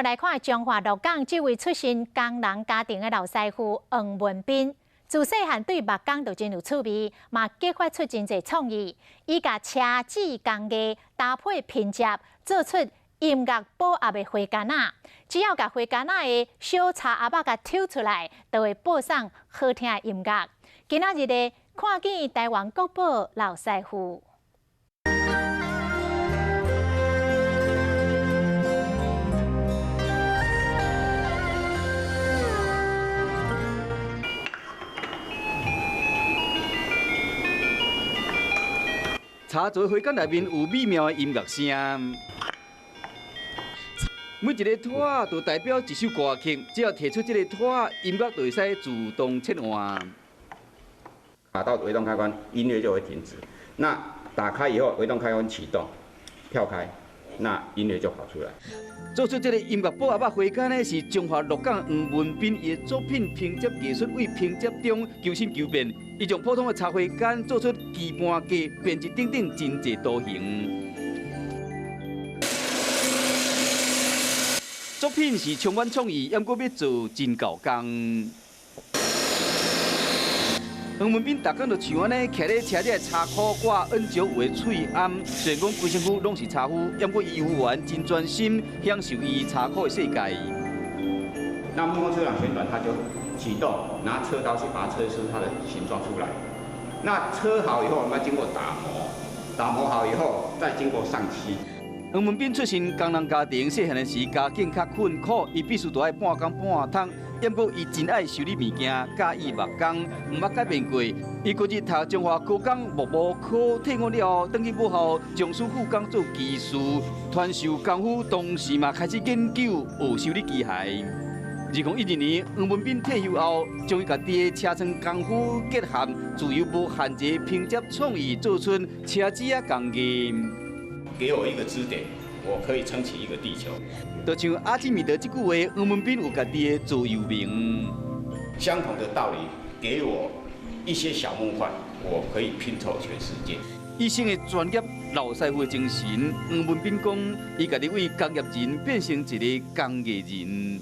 來看彰化鹿港這位出身工人家庭的老師傅黃文彬，自細漢對木工就真有趣味，嘛激發出真濟創意。伊共車子工藝搭配拼接，做出音樂寶盒的花桿仔。只要共花桿仔的小插盒仔共抽出來，就會播送好聽的音樂。今仔日咧看見台灣國寶老師傅。茶座花間內面有美妙的音樂聲，每一個拖都代表一首歌曲，只要提出這個拖，音樂就會使自動切換。打到微動開關，音樂就會停止。那打開以後，微動開關啟動，跳開，那音樂就跑出來。做出這個音樂寶盒仔花桿呢，是彰化鹿港黃文彬伊的作品拼接藝術，為拼接中求新求變。伊將普通的茶花桿做出棋盤架、編織等等真濟圖形。作品是充滿創意，猶閣欲做真夠工。黃文彬逐工就像按呢，徛咧車子的車箍掛恩石有的喙罨。雖然講規身軀攏是柴灰，猶閣伊猶原真專心享受伊柴箍的世界。那木工車輛旋轉，它就啟動，拿車刀去把它車出它的形狀出來。那車好以後，我們要經過打磨，打磨好以後，再經過上漆。黃文彬出身工人家庭，細漢的時家境較困苦，伊必須著愛半工半讀。猶閣伊真愛修理物件，佮意木工，毋捌改變過。伊過日讀彰化高工木模科退伍了後，轉去母校彰師附工做技師，傳授功夫，同時嘛開始研究學修理機械。2012年，黃文彬退休後，將伊家己的車床功夫結合自由無限制拼接創意，做出車子仔工藝。給我一個支點，我可以撐起一個地球。就像阿基米德這句話，黃文彬有家己的座右銘。相同的道理，給我一些小木塊，我可以拼湊全世界。一生的專業老師傅的精神，黃文彬講，伊家己為工業人變成一個工藝人。